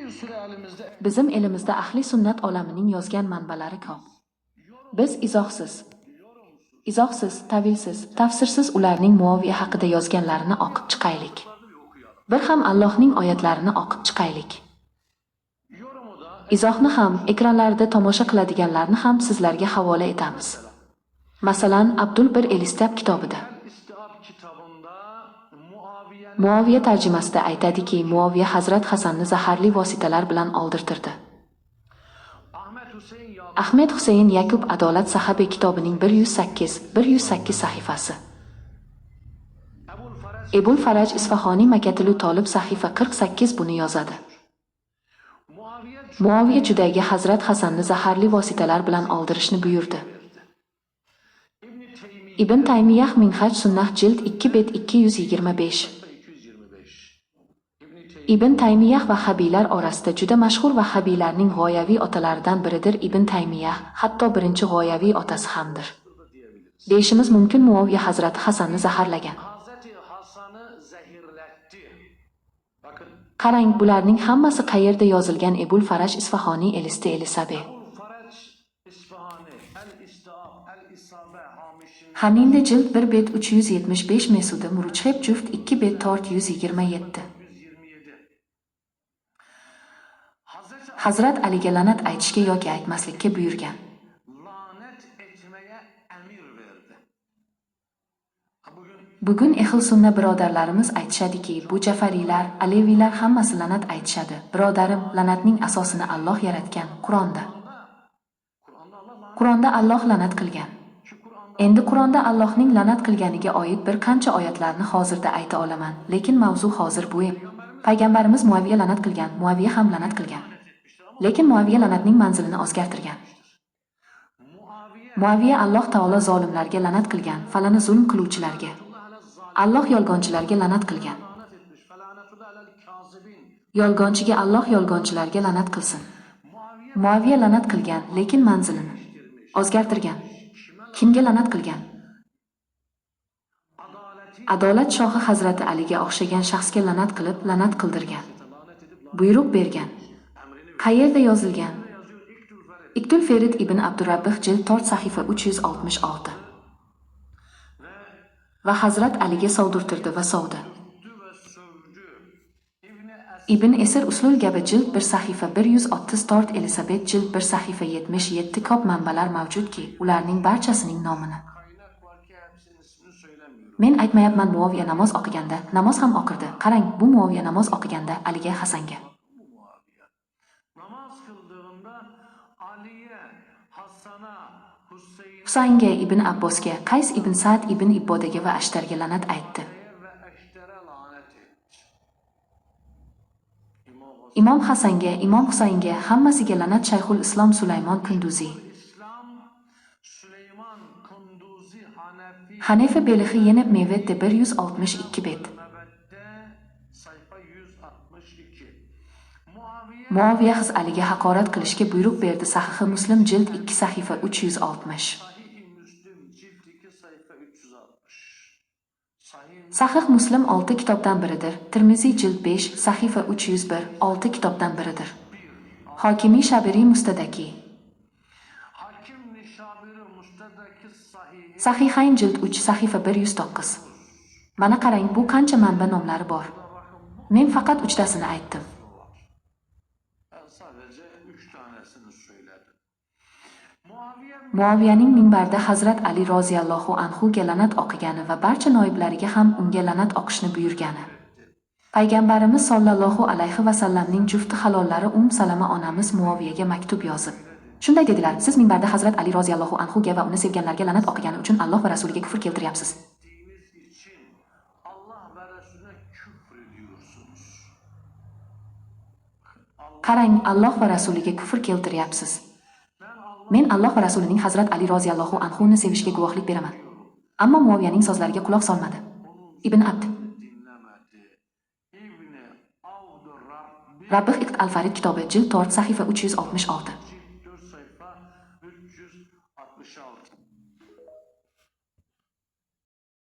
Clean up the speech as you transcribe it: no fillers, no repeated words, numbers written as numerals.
Bir sürü elimizde Bizim elimizda ahli sunnat olamining yozgan manbalari ko'p. Biz izohsiz, tavilsiz, tafsirsiz ularning Muoviya haqida yozganlarini o'qib chiqaylik. Bir ham Allohning oyatlarini o'qib chiqaylik. Yorumu da Izohni ham, ekranlarda tomosha qiladiganlarni ham sizlarga havola etamiz. Masalan, Abdul bir Elistab kitobida El İstiab kitabında Muaviye'nin Muoviya tarjimasida aytadiki, Muoviya Hazrat Hasanni zaharli vositalar bilan oldirtirdi. Ahmet Hüseyin Yakup Ahmed Husayn Yakub Adolat Sahabe kitobining 108 sahifasi. Ebul Faraj Ebul Faraj Isfahoniy Makatilu Tolib sahifa 48 buni yozadi. Muaviye Muoviya Judayga Hazrat Hasanni zaharli vositalar bilan oldirishni buyurdi. İbni Teymiye Ibn Taymiyah Minhaj Sunnah jild 2 bet 225. 225. İbni Teymiye Ibn Taymiyah vahhabiylar orasida juda mashhur vahhabiylarning g'oyaviy otalaridan biridir Ibn Taymiyah, hatto birinchi g'oyaviy otasi hamdir. Diyebiliriz. Deyishimiz mumkin Muoviya Hazrati Hasanni zaharlagan. Hazreti Hasan'ı zehirletti. Bakın Qarang, bularning hammasi qayerda yozilgan? Ebul Faraj Isfahoniy Elisti Elisabe. Ebul Faraj İsfahani El İstiab El İsabe Hamiş'in Haminde jild 1 bet 375 Mesudi Murucheb juft 2 bet tort 127. 127. Hazreti Hazrat Aliga la'nat aytishga yoki aytmaslikka buyurgan. Lanet etmeye emir verdi. Ha bugün Bugun ehl sunna birodarlarimiz aytishadiki, bu Jafariylar, Aleviylar hammasi la'nat aytishadi. Birodarim, la'natning asosini Alloh yaratgan Qur'onda. Kur'an'da Allah lanet Qur'onda Alloh la'nat qilgan. Ki Kur'an'da Endi Qur'onda Allohning la'nat qilganiga oid bir qancha oyatlarni hozirda ayta olaman, lekin mavzu hozir bu emas. Payg'ambarimiz Muaviya la'nat qilgan, Muaviya ham la'nat qilgan. Etmiştir ama Lekin Muaviya la'natning manzilini o'zgartirgan. Muaviye Muaviya Alloh taolo zolimlarga la'nat qilgan, falani zulm qiluvchilarga. Alloh yolg'onchilarga la'nat qilgan. Lanet etmiş. Felanetullah alel kazibin. Yolg'onchiga Alloh yolg'onchilarga la'nat qilsin. Muaviye Muaviya la'nat qilgan, lekin manzilini o'zgartirgan. Kimga la'nat qilgan? Adaleti Adolat shohi Hazrati Aliga o'xshagan shaxsga la'nat qilib, la'nat qildirgan. Lanet edip Buyruq bergan. Emrini Qayerda yozilgan? Yazıyor İktül Ferid Iktul Ferid ibn Abdurabbih jild 4 sahifa 366. Va Hazrat Aliga sovdirtirdi va sovdi. Ve sövdü. İbni Es Ibn Esir Uslul Gaba jild 1 sahifa 134 Elisabet jild 1 sahifa 77 ko'p manbalar mavjudki, ularning barchasining nomini Kaynak var ki hepsinin ismini söylemiyorum. men aytmayapman. Muoviya namoz o'qiganda, namoz ham o'qirdi. Qarang, bu Muoviya namoz o'qiganda Aliga, Hasanga Bu Muaviye. Namaz kıldığında Ali'ye, Hasan'a, Hüseyin'e Husaynga, Ibn Abbosga, Qays ibn Sa'd ibn Ibbodaga va Ashtarga la'nat aytdi. Ve Eşter'e lanet etti. İmam Hasan Imom Hasanga, Imom Husaynga, hammasiga la'nat. Shayxul Islom Sulaymon Kunduziy. İslam Süleyman Kunduzi Hanefi Hanefi Belixi yana Mevetda 162 bet. Mebette sayfa 162. Muaviye Muaviya xiz Aliga haqorat qilishga buyruq berdi. Sahihi Muslim jild 2 sahifa 360. Sahih-i Müslim cilt 2 sayfa 360. Sahih Sahih Muslim 6 kitobdan biridir. Termiziy jild 5 sahifa 301 6 kitobdan biridir. Hokimiy Shabiriy Mustadaki. Hakim Nişabiri Mustadaki Sahih Sahihayn jild 3 sahifa 109. Mana qarang, bu qancha manba nomlari bor. Men faqat uchtasini aytdim. Ben sadece üç tanesini söyledim. Muaviye Muaviyaning minbarda Hazrat Ali roziyallohu anhu ga la'nat o'qigani va barcha noiblariga ham unga la'nat o'qishni buyurgani. Payg'ambarimiz sollallohu alayhi va sallamning jufti halollari Salama onamiz Muaviyaga maktub yozib, shunday dedilar: Siz minbarda Hazrat Ali roziyallohu anhu ga va uni sevganlarga la'nat o'qigani uchun Alloh va rasuliga kufr keltiryapsiz. Ettiğiniz için Allah ve Resulüne küfür ediyorsunuz. Qarang, Alloh va rasuliga kufr keltiryapsiz. Ben Allah Men Alloh va rasulining Hazrat Ali roziyallohu anhu ni sevishga guvohlik beraman. Ammo Muaviyaning so'zlariga quloq solmadi. Ibn Abd dinlemedi. İbni Abdurrabbi Rabbih Iqt al-Farid kitobi jild 4 sahifa 366.